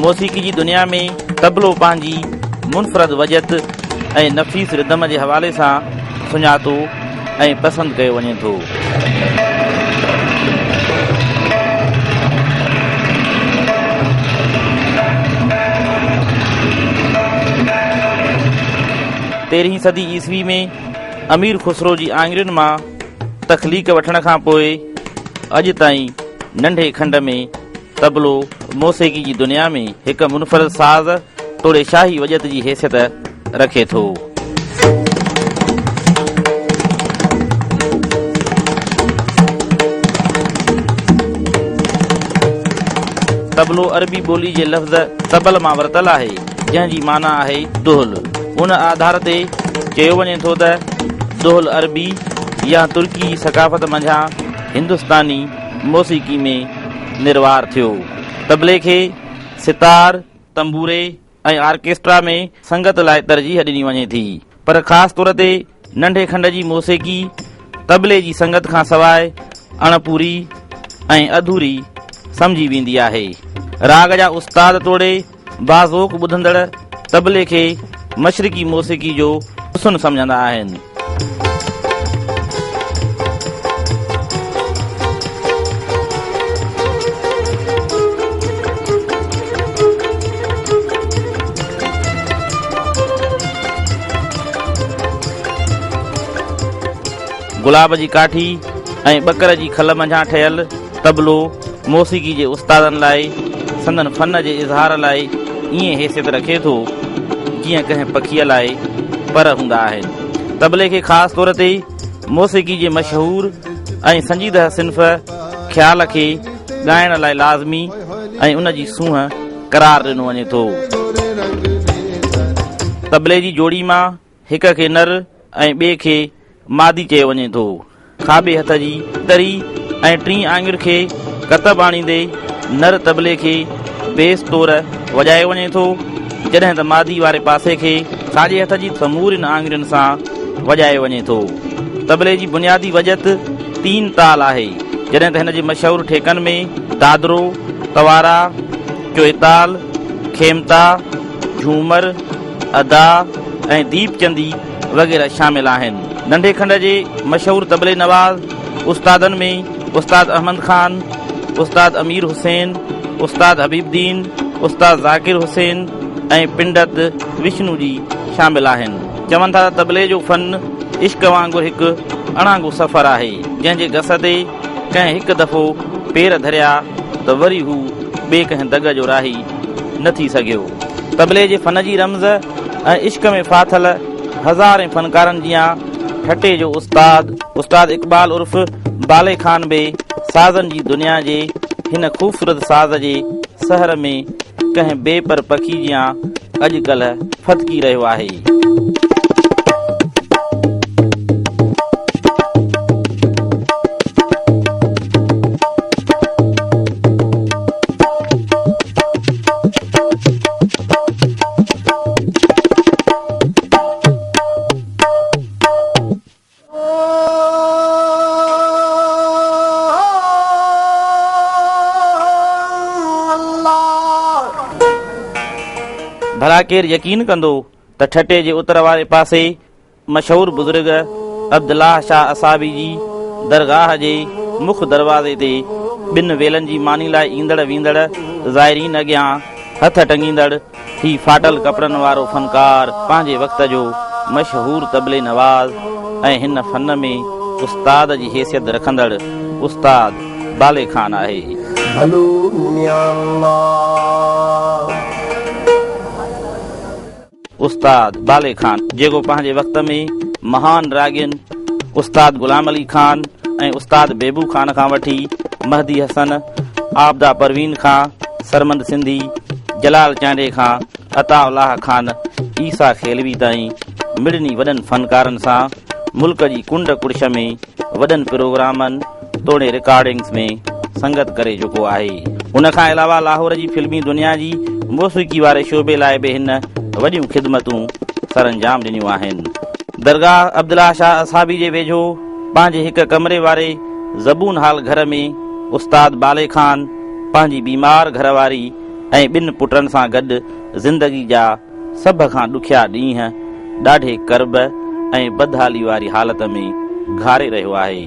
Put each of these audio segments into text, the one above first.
موسيقي جي دنيا ۾ طبلو پنهنجي منفرد وڄت ۽ نفيس ردم جي حوالي سان سڃاتو ۽ پسند ڪيو وڃي ٿو. تيرهين صدي عيسوي ۾ امير خسرو جي آڱرين مان تخليق وٺڻ کان پوء اڄ تائين ننڍي کنڊ ۾ طبلو موسيقي جي دنيا ۾ هڪ منفرد ساز توڙي شاهي وڄت جي حيثيت رکي ٿو. طبلو عربي ٻولي جي لفظ طبل مان ورتل آهي، جنهن جي معنيٰ آهي دهل. ان آڌار تي چيو وڃي ٿو ته دهل عربي يا ترڪي جي ثقافت منجهان هندستاني موسيقي ۾ نروار ٿيو. طبلي کي ستار، تنبوري ۽ آرڪسٽرا ۾ سنگت لاء ترجيح ڏني وڃي ٿي، پر خاص طور تي ننڍي کنڊ جي موسيقي طبلي جي سنگت کان سواء اڻپوري ۽ اڌوري سمجهي ويندي آهي. راڳ جا استاد توڙي باذوق ٻڌندڙ طبلي کي مشرقي موسيقي جو حسن سمجهندا آهن. گلاب جي ڪاٺي ۽ ٻڪر جي کل منجهان ٺهيل طبلو موسيقي جي استادن لاء سندن فن جي اظهار لاء ائين حيثيت رکي ٿو، جيئن ڪنهن پکيء لاء پر هوندا آهن. طبلي کي خاص طور تي موسيقي جي مشهور ۽ سنجيده صنف خيال کي ڳائڻ لاء لازمي ۽ ان جي سونهن قرار ڏنو وڃي ٿو. طبلي جي جوڙي مان هڪ کي نر ۽ ٻئي کي مادي چيو وڃي ٿو. کاٻي هٿ جي تري ۽ ٽين آڱر کي ڪتب آڻيندي نر طبلي کي بيس طور وڄايو وڃي ٿو، جڏهن ته مادي واري پاسي کي ساڄي هٿ جي سمورين آڱرين سان وڄايو وڃي ٿو. طبلي جي بنيادي وڄت تين تال آهي، جڏهن ته هن جي مشهور ٺيڪن ۾ دادرو، توارا، چوئتال، کيمتا، جهومر، ادا ۽ ديپ چندي وغيره شامل آهن. ننڍي کنڊ جي مشهور طبلي نواز استادن ۾ استاد احمد خان، استاد امير حسين، استاد حبيب الدين، استاد ذاڪر حسين ۽ پنڊت وشنو جي شامل آهن. چون ٿا ته طبلي جو فن عشق وانگر هڪ اڻانگو سفر آهي، جنهن جي گس تي ڪنهن هڪ دفعو پير ڌريا ته وري هو ٻئي ڪنهن دڳ جو راهي نه ٿي سگهيو. طبلي جي فن جي رمز ۽ عشق ۾ ڦاٿل هزارين فنڪارن جيان ٺٽي جو استاد استاد اقبال عرف بالي خان به سازن جي دنيا جي هن خوبصورت ساز جي سحر ۾ ڪنهن بي پر پکي جيان اڄ ڪلهه ڦٿڪي رهيو آهي. ڀلا ڪير يقين ڪندو ته ٺٽي جي اتر واري پاسي مشهور بزرگ عبدالله شاهه اصحابي جي درگاهه جي مک دروازي تي ٻن ويلن جي ماني لاء ايندڙ ويندڙ زائرين اڳيان هٿ ٽنگيندڙ هي ڦاٽل ڪپڙن وارو فنڪار پنهنجي وقت جو مشهور طبلي نواز ۽ هن فن ۾ استاد جي حيثيت رکندڙ استاد بالي خان آهي. ڀلو ميان الله. استاد بالي خان جيڪو پنهنجي وقت ۾ مهان راڳين استاد غلام علي خان ۽ استاد بيبو خان کان وٺي مهدي حسن، عابده پروين کان سرمند سنڌي، جلال چانڊيي کان عطاء الله خان عيسيٰ خيلوي تائين مڙني وڏن فنڪارن سان ملڪ جي ڪنڊ ڪڙڇ ۾ وڏن پروگرامن توڙي رڪارڊنگز ۾ سنگت ڪري چڪو آهي. ان کان علاوه لاهور جي فلمي دنيا جي موسيقي واري شعبي لاء به هن وڏيون خدمتون سرانجام ڏنيون آهن. درگاهه عبدالله شاهه اصحابي جي ويجهو پنهنجي هڪ ڪمري واري زبون حال گهر ۾ استاد بالي خان پنهنجي بيمار گهر واري ۽ ٻن پٽن سان گڏ زندگي جا سڀ کان ڏکيا ڏينهن ڏاڍي ڪرب ۽ بدحالي واري حالت ۾ گهاري رهيو آهي.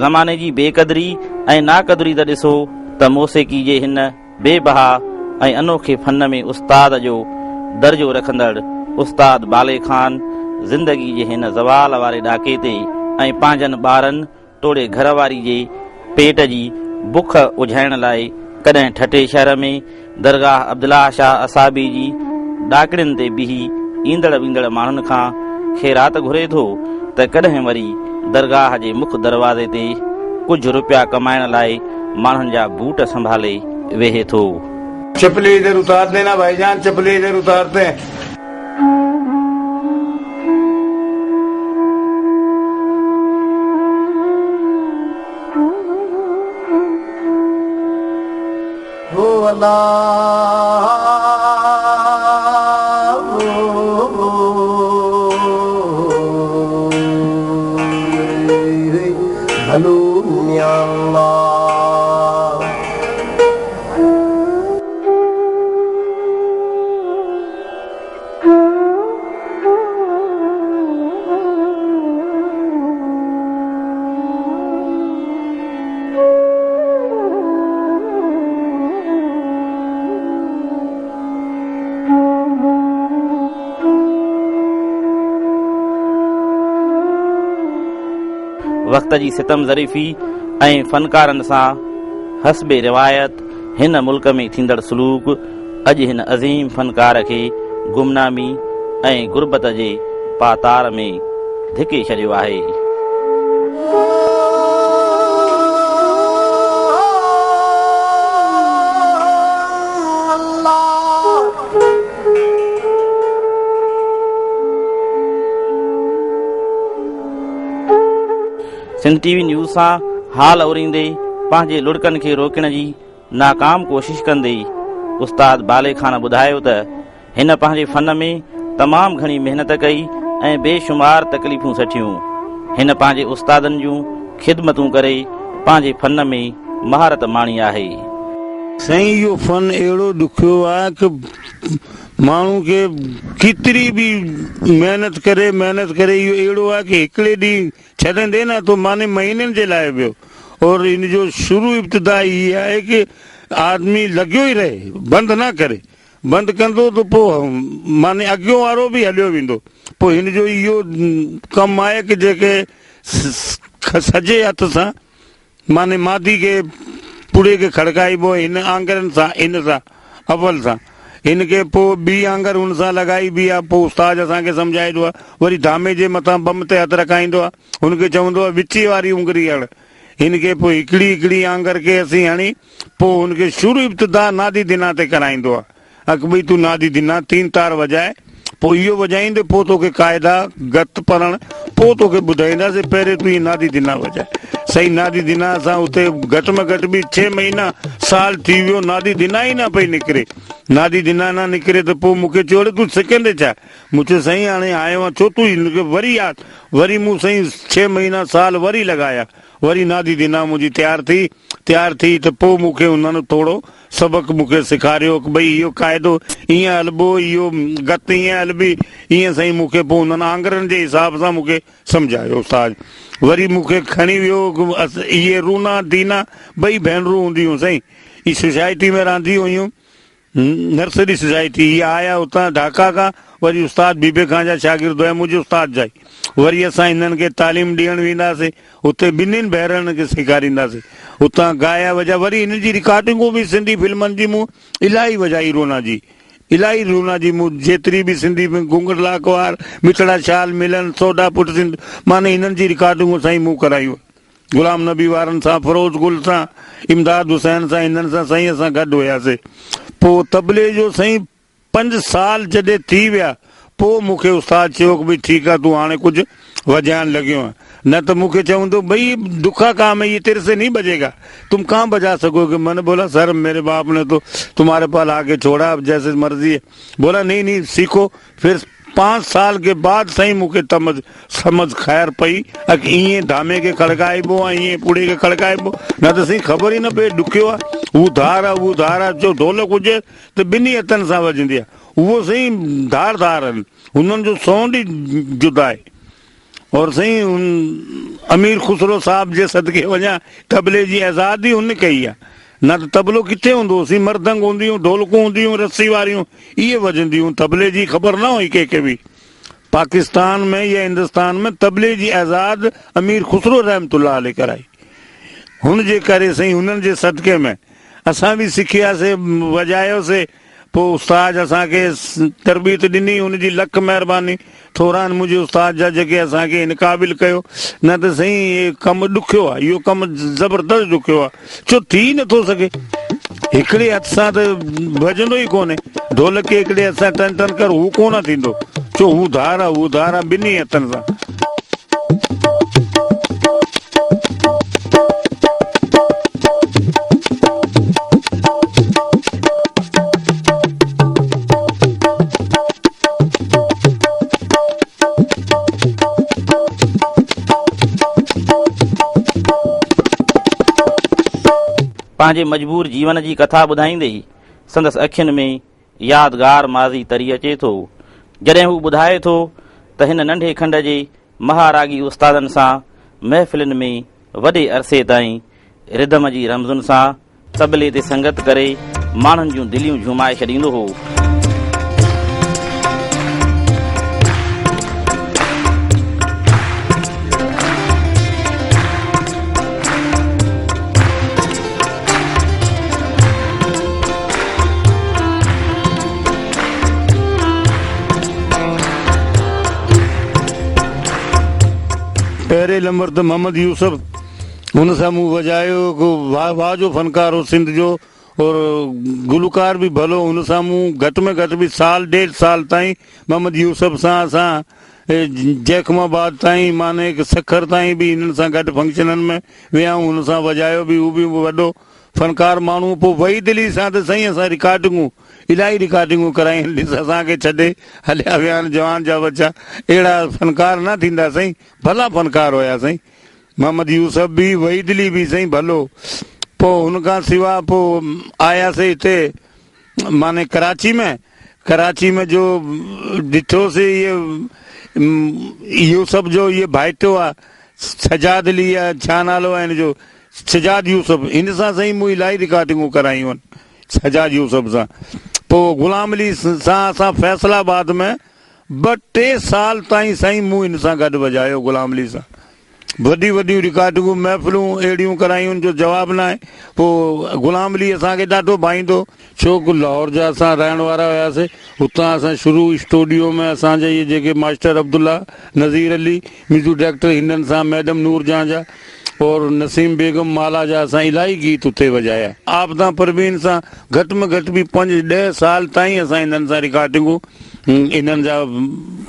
زماني جي بي قدري ۽ ناقدري ته ڏسو ته موسيقي جي هن بي بها ۽ انوکي فن ۾ استاد جو درجو رکندڙ استاد بالي خان زندگي جي هن زوال واري ڏاڪي تي ۽ پنهنجن ٻارن توڙي گهر واري جي پيٽ جي بک اجهائڻ لاء ڪڏهن ٺٽي شهر ۾ درگاهه عبدالله شاهه اصحابي جي ڏاڪڻين تي بيهي ايندڙ ويندڙ ماڻهن کان خيرات گهري ٿو ته ڪڏهن وري درگاهه جي مک دروازي تي ڪجهه روپيا ڪمائڻ لاء ماڻهن جا بوٽ سنڀالي ويهي ٿو. چپلي ادھر اتار دينا ڀائي جان چپلي ادھر اتارتي هين. هو الله ڀلو ميان الله. وقت جي ستم ظريفي ۽ فنڪارن سان حسب روايت هن ملڪ ۾ ٿيندڙ سلوڪ اڄ هن عظيم فنڪار کي گمنامي ۽ غربت جي پاتار ۾ ڌڪي ڇڏيو آهي. سنڌ ٽي وي نيوز سان حال اوريندي پنهنجي لڙڪن کي روڪڻ جي ناڪام ڪوشش ڪندي استاد بالي خان ٻڌايو ته هن پنهنجي فن ۾ تمام گهڻي محنت ڪئي ۽ بي شمار تڪليفون سٺيون. هن پنهنجي استادن جون خدمتون ڪري پنهنجي فن ۾ مهارت ماڻي آهي. سائين اهو فن اهڙو ڏکيو آهي ڪه ماڻهو کي ڪيتري به محنت ڪري محنت ڪري اهو اهڙو آهي ڪه هڪڙي ڏينهن ڇڏندي نه ته معني مهينن جي لاء ويو اور ان جو شروع ابتدا هي آهي ڪه آدمي لڳيو ئي رهي بند نه ڪري بند ڪندو ته پوء معني اڳيون وارو به هليو ويندو پوء هن جو اهو ڪم آهي ڪه جيڪي سڄي هٿ سان معني مادي کي پڙي کي کڙڪائبو هن آڱرن سان هن سان اول سان هن کي پوء ٻي آڱر هن سان لڳائبي آهي پوء استاد اسان کي سمجهائيندو آهي وري ڌامي جي مٿان بم تي هٿ رکائيندو آهي هن کي چوندو آهي وچي واري اڱري هڻ هن کي پوء هڪڙي هڪڙي آڱر کي اسين هڻي پوء هن کي شروع ابتدا نادي دنا تي ڪرائيندو آهي اک ٻئي تون نادي دنا تين تار وڄاء، پوء اهو وڄائيندي پوء توکي قاعدا، گت پڙهڻ، پوء توکي ٻڌائينداسين، پهرين تون هي نادي دنا وڄاء. سائين نادي دنا اسان اتي گهٽ ۾ گهٽ به ڇهه مهينا، سال ٿي ويو، نادي دنا ئي نه پئي نڪري. نادي دنا نه نڪري ته پوء مون کي چيو اڙي تون سکندي ڇا؟ مون چيو سائين هاڻي آيو آهيان ڇو تون هن کي وري ياد، وري مون سائين ڇهه مهينا، سال وري لڳايا، وري نادي دنا منهنجي تيار ٿي، تيار ٿي ته پوء مون کي انهن ٿورو سبق مون کي سيکاريو ڪه ڀئي اهو قاعدو ائين هلبو، اهو گت ائين هلبي، ائين سائين مون کي پوء انهن آڱرن جي حساب سان مون کي سمجهايو استاد وري مون کي کڻي ويو اهي رونا دينا ٻئي ڀينرون هونديون هيون سائين هي سوسائٽي ۾ رهنديون هيون نرسري سوسائٽي هي آيا اتان ڍاڪا کان وري استاد بيبي خان جا شاگرد هيا منهنجي استاد جا ئي وري اسان هنن کي تعليم ڏيڻ وينداسين اتي ٻنهين ڀينرن کي سيکارينداسين. اتان ڳايا وڄا وري هن جي رڪارڊنگون به سنڌي فلمن جي مون الاهي وڄائي رونا جي الاهي رونا جي مون جيتري به سنڌي ۾ گهونگهٽ لاک وار مٺڙا شال ملن سوڍا پٽ سنڌ معني هنن جي رڪارڊنگون سائين مون ڪرايون غلام نبي وارن سان فروز گل سان امداد حسين سان هنن سان سائين اسان گڏ هياسي پوء طبلي جو سائين پنج سال جڏهن ٿي ويا پوء مون کي استاد چيو ڪه ڀئي ٺيڪ آ تون هاڻي ڪجهه وڄائڻ لڳيو آهين نه ته مون کي چوندو ڀئي دکا ڪام هي يي تيري سي نهين بجي گا تم ڪهان بجا سڪو گي مين بولا سر ميري باپ ني تو تمهاري پاس لا ڪي ڇوڙا اب جيسي مرضي هي بولا نهين نهين سيکو ڦر. پانچ سال ڪي بعد سائين مون کي تمز سمجھ خير پئي اک ائين ڌامي کي کڙڪائبو ۽ ائين پوڙهي کي کڙڪائبو نه ته سائين خبر ئي نه پئي ڏکيو آ هو ڌار آ هو ڌار آ چو ڍولڪ هجي ته ٻنهي هٿن سان وڄندي آ اهو سائين ڌار ڌار آهن هنن جو سونڊ ئي جدا آهي اور سائين هن امير خسرو صاحب جي صدقي وڃان طبلي جي ايجاد ئي هن ڪئي آ نه ته طبلو ڪٿي هوندو هو سائين مردنگ هوندي هيون ڍولڪون هوندي هيون رسي واريون اهي وڄندي هيون طبلي جي خبر نه هئي ڪنهن کي به پاڪستان ۾ يا هندستان ۾ طبلي جي ايجاد امير خسرو رحمت الله عليه ڪرائي هن جي ڪري سائين هنن جي صدقي ۾ اسان به سکياسي وڄايوسي پوء استاد اسان کي تربيت ڏني ان جي لک مهرباني ٿورا آهن منهنجي استاد جا جيڪي اسان کي هن قابل ڪيو نه ته سائين هي ڪم ڏکيو آهي اهو ڪم زبردست ڏکيو آهي ڇو ٿي نٿو سگهي هڪڙي هٿ سان ته ڀڄندو ئي ڪونهي ڍولڪ کي هڪڙي هٿ سان ٽن ٽن ڪر هو ڪونه ٿيندو ڇو هو ڌار آهي هو ڌار آهي ٻنهي هٿن سان. پنهنجي مجبور جيون جي ڪٿا ٻڌائيندي سندس اکين ۾ يادگار ماضي تري اچي ٿو، جڏهن هو ٻڌائي ٿو ته هن ننڍي کنڊ جي مهاراڳي استادن سان محفلن ۾ وڏي عرصي تائين ردم جي رمزن سان طبلي تي سنگت ڪري ماڻهن جون دليون جهومائي ڇڏيندو هو. پهرين نمبر ته محمد يوسف هن سان مون وڄايو هڪ واهه واهه جو فنڪار هو سنڌ جو اور گلوڪار به ڀلو هن سان مون گهٽ ۾ گهٽ به سال ڏيڍ سال تائين محمد يوسف سان اسان جيڪب آباد تائين معني سکر تائين به هنن سان گڏ فنڪشنن ۾ ويا آهيون هن سان وڄايو به هو به وڏو فنڪار ماڻهو پوء وحيد علي سان ته سائين اسان رڪارڊنگون الاهي رڪارڊنگون ڪرايون ڏس اسان کي ڇڏي هليا ويا آهن جوان جا ٻچا اهڙا فنڪار نه ٿيندا سائين ڀلا فنڪار هيا سائين محمد يوسف به وحيد علي به سائين ڀلو پوء هن کان سوا پوء آياسي هتي معني ڪراچي ۾ ڪراچي ۾ جو ڏٺوسي اهي يوسف جو اهي ڀائٽو آ سجاد علي آ ڇا نالو آ هن جو سجاد يوسف هن سان سائين مون الاهي رڪارڊنگون ڪرايون آهن سجاد يوسف سان پوء غلام علي سان اسان فيصل آباد ۾ ٻه ٽي سال تائين سائين مون هن سان گڏ وڄايو غلام علي سان وڏيون وڏيون رڪارڊنگون محفلون اهڙيون ڪرايون جو جواب ناهي. پوء غلام علي اسان کي ڏاڍو ڀائيندو. ڇو ڪه لاهور جا اسان رهڻ وارا هياسي. اتان اسان شروع اسٽوڊيو ۾ اسان جا اهي جيڪي master Abdullah, Nazir Ali, music director هنن سان ميڊم نور جهان جا اور نسيم بيگم مالا جا اسان الاهي گيت اتي وڄايا. عابده پروين سان گهٽ ۾ گهٽ به پنج ڏهه سال تائين اسان هنن سان رڪارڊنگون انهن جا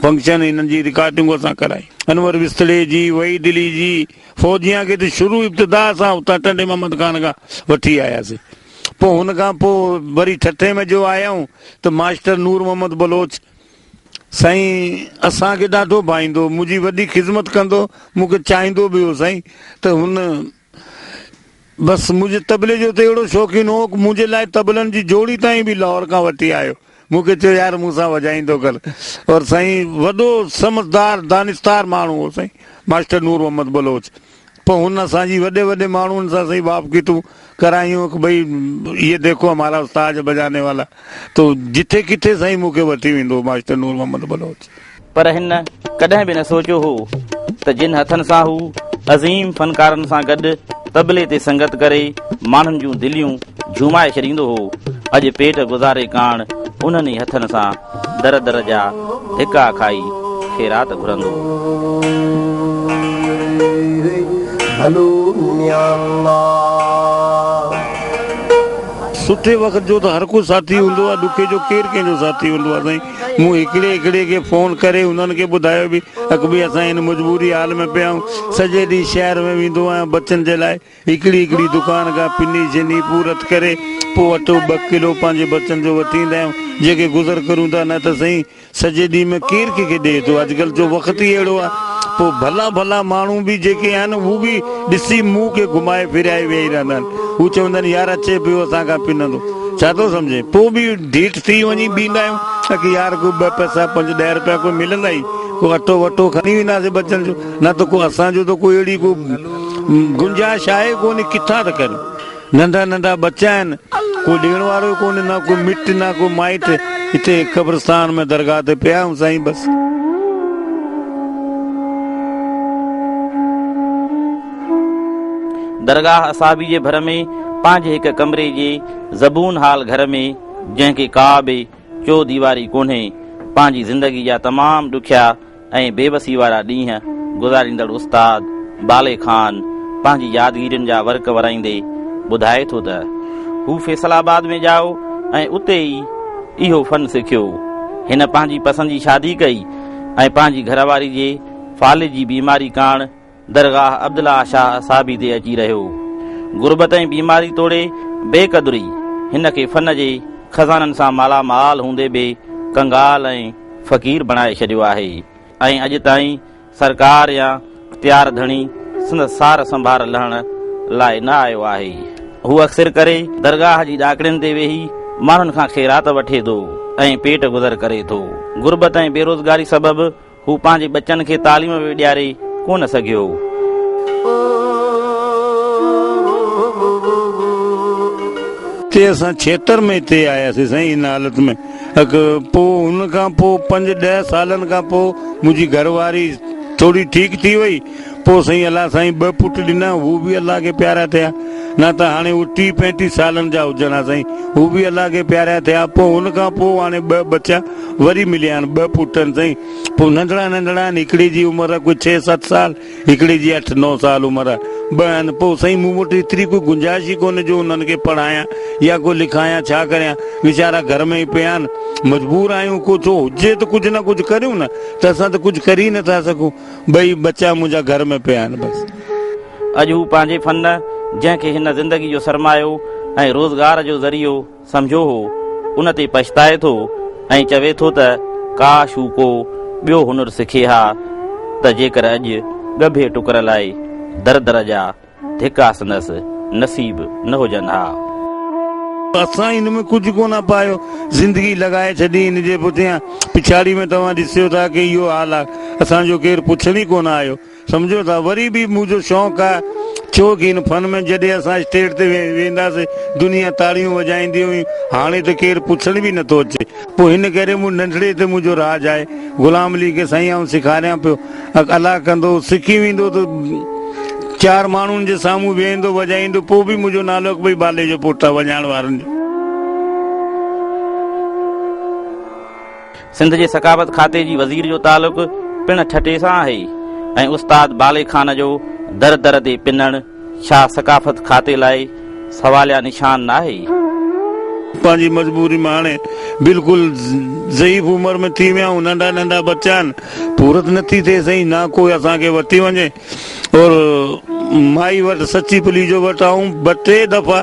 فنڪشن انهن جي رڪارڊنگ اسان ڪرائي. انور وستڙي جي، وحيد علي جي، فوجيان کي ته شروع ابتدا اسان اتان ٽنڊي محمد خان کان وٺي آياسين. پوء هن کان پوء وري ٺٽي ۾ جو آيائون ته ماسٽر نور محمد بلوچ سائين اسان کي ڏاڍو ڀائيندو، منهنجي وڏي خذمت ڪندو، مون کي چاهيندو به هو سائين ته هن بس منهنجي طبلي جو ته اهڙو شوقين هو منهنجي لاء طبلن جي جوڙي تائين به لاهور کان وٺي آيو. مون کي چيو يار مون سان وڄائيندو ڪر. اور سائين وڏو سمجهدار دانشدار ماڻهو هو سائين ماسٽر نور محمد بلوچ. پوء هن اسان جي وڏي وڏي ماڻهن سان سائين واقفيتون ڪرايون ڪه ڀئي يي ديکو همارا استاد بجاني والا تو جٿي ڪٿي سائين مون کي وٺي ويندو هو ماسٽر نور محمد بلوچ. پر هن ڪڏهن به نه سوچيو هو ته جن هٿن سان هو عظيم فنڪارن سان گڏ طبلي تي سنگت ڪري ماڻهن جون دليون جهومائي ڇڏيندو هو، اڄ پيٽ گذاري ڪاڻ انهن ئي هٿن سان در در جا ڌڪا کائي خيرات گهرندو. سٺي وقت جو ته هر ڪو ساٿي هوندو آهي، ڏکي جو ڪير ڪنهن جو ساٿي هوندو آهي سائين. مون هڪڙي هڪڙي کي فون ڪري انهن کي ٻڌايو به اک ڀئي اسان هن مجبوري حال ۾ پيا آهيون. سڄي ڏينهن شهر ۾ ويندو آهيان ٻچن جي لاء هڪڙي هڪڙي دڪان کان پني ڇني پورت ڪري پوء اٽو ٻه ڪلو پنهنجي ٻچن جو وٺي ايندا آهيون جيڪي گذر ڪريون ٿا نه ته سائين سڄي ڏينهن ۾ ڪير ڪنهن کي ڏئي ٿو اڄڪلهه جو وقت ئي اهڙو آهي پوء ڀلا ڀلا ماڻهو به جيڪي آهن هو به ڏسي منهن کي گهمائي ڦيرائي ويهي رهندا آهن هو چوندا آهن يار اچي پيو اسان کان پنندو ڇا ٿو سمجهين پوء به ڍيٺ ٿي وڃي ڏيندا آهيون ته يار ڪو ٻه پئسا پنج ڏهه رپيا ڪو ملندا ئي ڪو اٽو وٽو کڻي وينداسين ٻچن جو نه ته ڪو اسان جو ته ڪو اهڙي ڪو گنجائش آهي ڪونهي ڪٿان ته ڪريون ننڍا ننڍا ٻچا آهن ڪو ڏيڻ وارو ئي ڪونهي نه ڪو مٽ نه ڪو مائٽ هتي قبرستان ۾ درگاهه تي پيا آهيون سائين بس. درگاهه اصحابي جي ڀر ۾ پنهنجي هڪ ڪمري جي زبون حال گهر ۾ جنهن کي ڪا به چو ديواري ڪونهي پنهنجي زندگي جا تمام ڏکيا ۽ بيوسي وارا ڏينهن گذاريندڙ استاد بالي خان پنهنجي يادگيرين جا ورق ورائيندي ٻڌائي ٿو ته هو فيصل آباد ۾ ڄائو ۽ اتي ئي اهو فن سکيو. هن پنهنجي پسند جي شادي ڪئي ۽ پنهنجي گهرواري جي فالج جي بيماري ڪاڻ درگاهه عبدالله شاهه اصحابي تي اچي رهيو. غربت ۽ بيماري توڙي بي قدري هن کي فن جي خزانن سان مالا مال هوندي به ڪنگال ۽ فقير بڻائي ڇڏيو آهي ۽ اڄ تائين سرڪار يا اختيار ڌڻي سندس سار سنڀار لهڻ لاء نه آيو آهي. هو اڪثر ڪري درگاهه جي ڏاڪڻين تي ويهي ماڻهن کان خيرات وٺي ٿو ۽ پيٽ گذر ڪري ٿو. غربت ۽ بيروزگاري سبب هو پنهنجي ٻچن کي تعليم به ڏياري ڪونه سگهيو. تي اسان ڇيتر ۾ هتي آياسين سائين ان حالت ۾ اک پوء ان کان پوء پنج ڏهه سالن کان پوء منهنجي گهر واري ٿوري ٺيڪ ٿي وئي پوء سائين الله سائين ٻه پٽ ڏنا هو به الله کي پيارا ٿيا نه ته هاڻي هو ٽيهه پنجٽيهه سالن جا هجن ها سائين هو به الله کي پيارا ٿيا پوء ان کان پوء هاڻي ٻه ٻچا وري مليا آهن ٻه پٽ آهن سائين پوء ننڍڙا ننڍڙا آهن هڪڙي جي عمر آهي ڪوئي ڇهه ست سال هڪڙي جي اٺ نو سال عمر آهي ٻه آهن پوء سائين مون وٽ ايتري ڪوئي گنجائش ئي ڪونهي جو انهن کي پڙهايان يا ڪو لکايان ڇا ڪريان ويچارا گهر ۾ ئي پيا آهن مجبور آهيون ڪو ڇو هجي ته ڪجهه نه ڪجهه ڪريون نه ته اسان ته ڪجهه ڪري ئي نٿا سگهون ٻئي ٻچا منهنجا گهر ۾ پيا آهن بس. اڄ هو پنهنجي فن جنهن کي هن زندگي جو سرمايو ۽ روزگار جو ذريعو سمجهيو هو، ان تي پڇتائي ٿو ۽ چوي ٿو ته ڪاش هو ڪو ٻيو هنر سکي ها ته جيڪر اڄ ڳڀي ٽڪر لاء در در جا ڌڪا سندس نصيب نه هجن ها. اسان هن ۾ ڪجهه ڪونه پايو، زندگي لڳائي ڇڏي هن جي پٺيان، پڇاڙي ۾ توهان ڏسيو ٿا ڪي اهو حال آ، اسان جو ڪير پڇڻ ئي ڪونه آيو. سمجهو ٿا وري به منهنجو شوق آ ڇو ڪي هن فن ۾ جڏهن اسان اسٽيج تي وينداسي دنيا تاڙيون وڄائيندي هئي هاڻي ته ڪير پڇڻ به نٿو اچي پوء هن ڪري مون ننڍڙي تي منهنجو راڄ آهي غلام علي کي سائين آئون سيکاريان پيو الله ڪندو سکي ويندو ته چار ماڻهن جي سامهون ويهندو وڄائيندو پوء به منهنجو نالو ڀئي بالي جو پوٽا وڄائڻ وارن جو. سنڌ جي ثقافت کاتي جي وزير جو تعلق پڻ ٺٽي سان آهي ۽ استاد بالي خان جو در در تي پنڻ ڇا ثقافت کاتي لاء سواليا نشان ناهي؟ پنهنجي مجبوري ۾ هاڻي بلڪل ضعيف عمر ۾ ٿي ويا آهيون ننڍا ننڍا ٻچا آهن پورت نٿي ٿئي سائين نه ڪوئي اسان کي وٺي وڃي اور مائي وٽ سچي پليجو وٽ آئون ٻه ٽي دفعا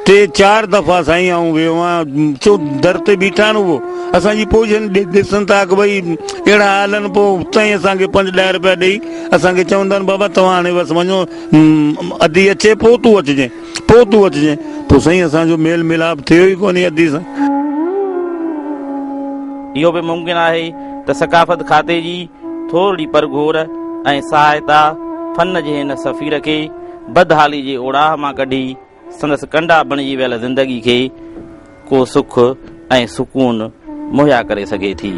ٽي چار دفعا سائين آئون ويو آهيان ڇو در تي بيٺا آهن اهو اسان جي پوزيشن ڏسن ٿا ڪه ڀئي اهڙا حال آهن پوء اتان ئي اسان کي پنج ڏهه روپيا ڏئي اسان کي چوندا آهن بابا توهان هاڻي بس وڃو ادي اچي پوء تون اچجين پوء تون اچجين پوء سائين اسان جو ميل ميلاپ ٿيو ئي ڪونهي ادي سان. اهو به ممڪن آهي ته ثقافت کاتي جي ٿورڙي پرگهور ۽ سهائتا فن جي هن سفير کي بدحالي جي اوڙاهه مان ڪڍي سندس ڪنڊا بڻجي ويل زندگي کي ڪو سک ۽ سڪون مهيا ڪري سگهي ٿي.